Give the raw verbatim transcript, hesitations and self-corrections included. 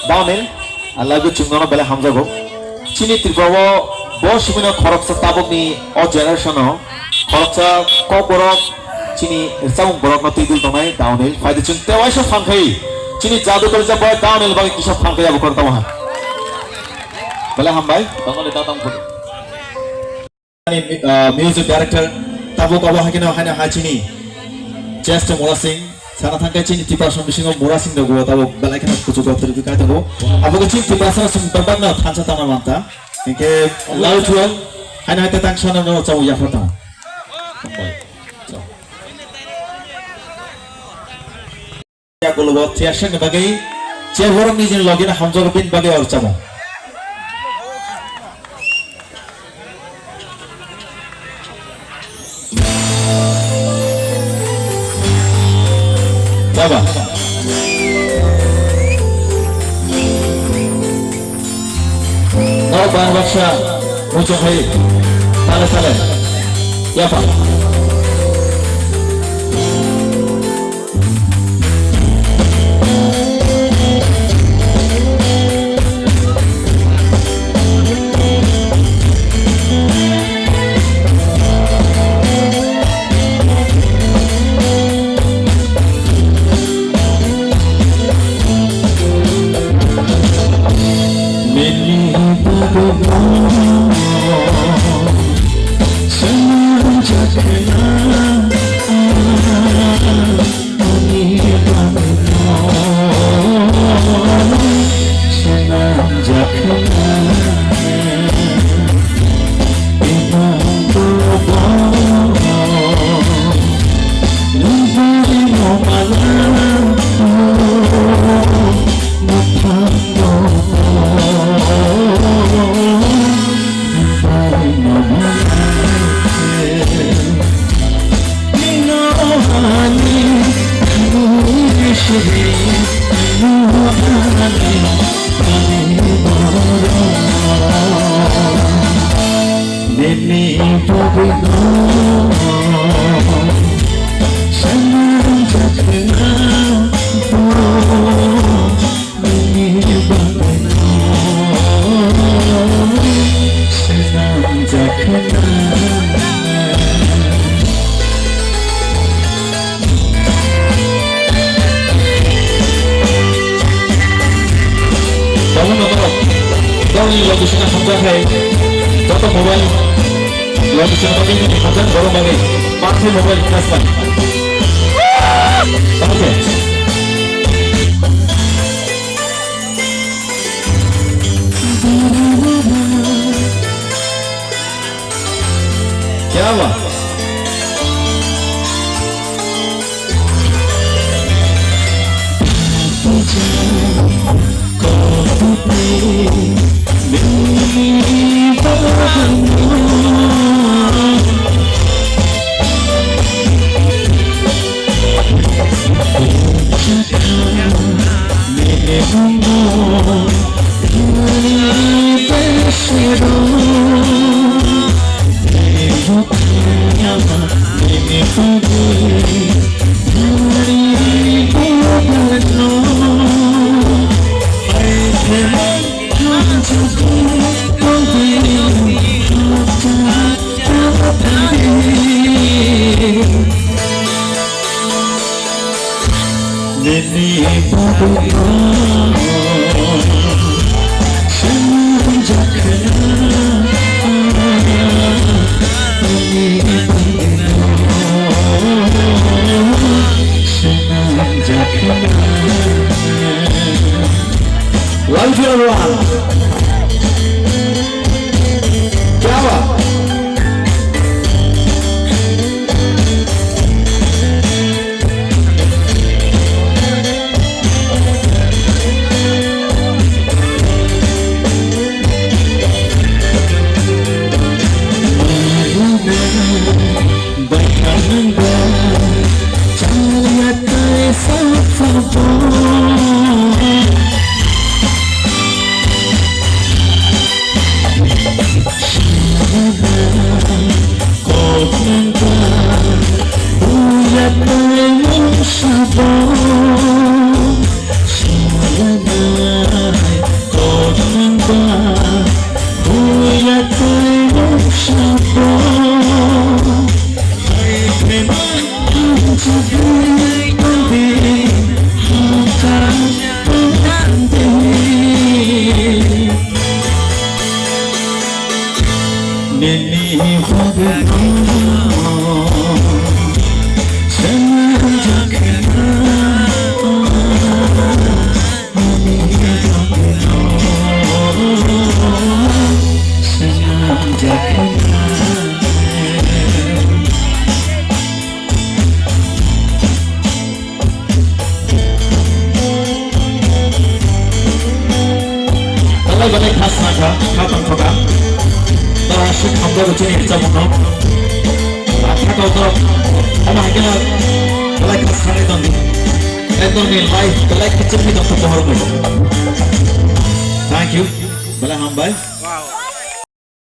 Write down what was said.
Downhill, I love you, chwng nono belai hamjago. Chini Tripura o bo simino khoroksa tabukni o generation o khoroksa kokborok chini rwchapmung borokno twi dul tongnai downhill. Phaidi chwng tei waisa phan khai chini jadu kalijak bai downhill bagwi kisa phan khai abo khoroksa tamo ha. Belai hambai, tongmani tatang phudu. Ani, ah, music director tabuk abo haikhe no haino hai chini Chester Murasing sana thangkhe chini Tiprasong bisingo Murasing dogo tabuk belai kheno kuchuk kotor khe kaitongo. Abo khe chini Tiprasong song tongbarno thansa tangna manta. Hinkhe love you all. Haino hai tatang sana no chabo yaphar tong. Yagulo bo chair sengni bagwi chair borokni jin logina hamjago bini bagwi or chamo. Baba. Nor ban baksa muchung hai tale tale. Yapa. Tabuk no norok, gauni location hamjak hai, joto mobile location hamjak borok bagwi, pathai mobile flash light. Okay. Kya baat? Nini bagwi no swnamjakna, nini bagwi no swnamjakna. Love you everyone. Kya baat? Belai khas nangkha, kha tongthokha. Tora aswk hamjago chini rwchapmungno. Ang kha tongthok, omo hai kheno belai khas sanai tongdi. Ekdom ni life belai kiching ni tongthok bohormung. Thank you. Belai hambai.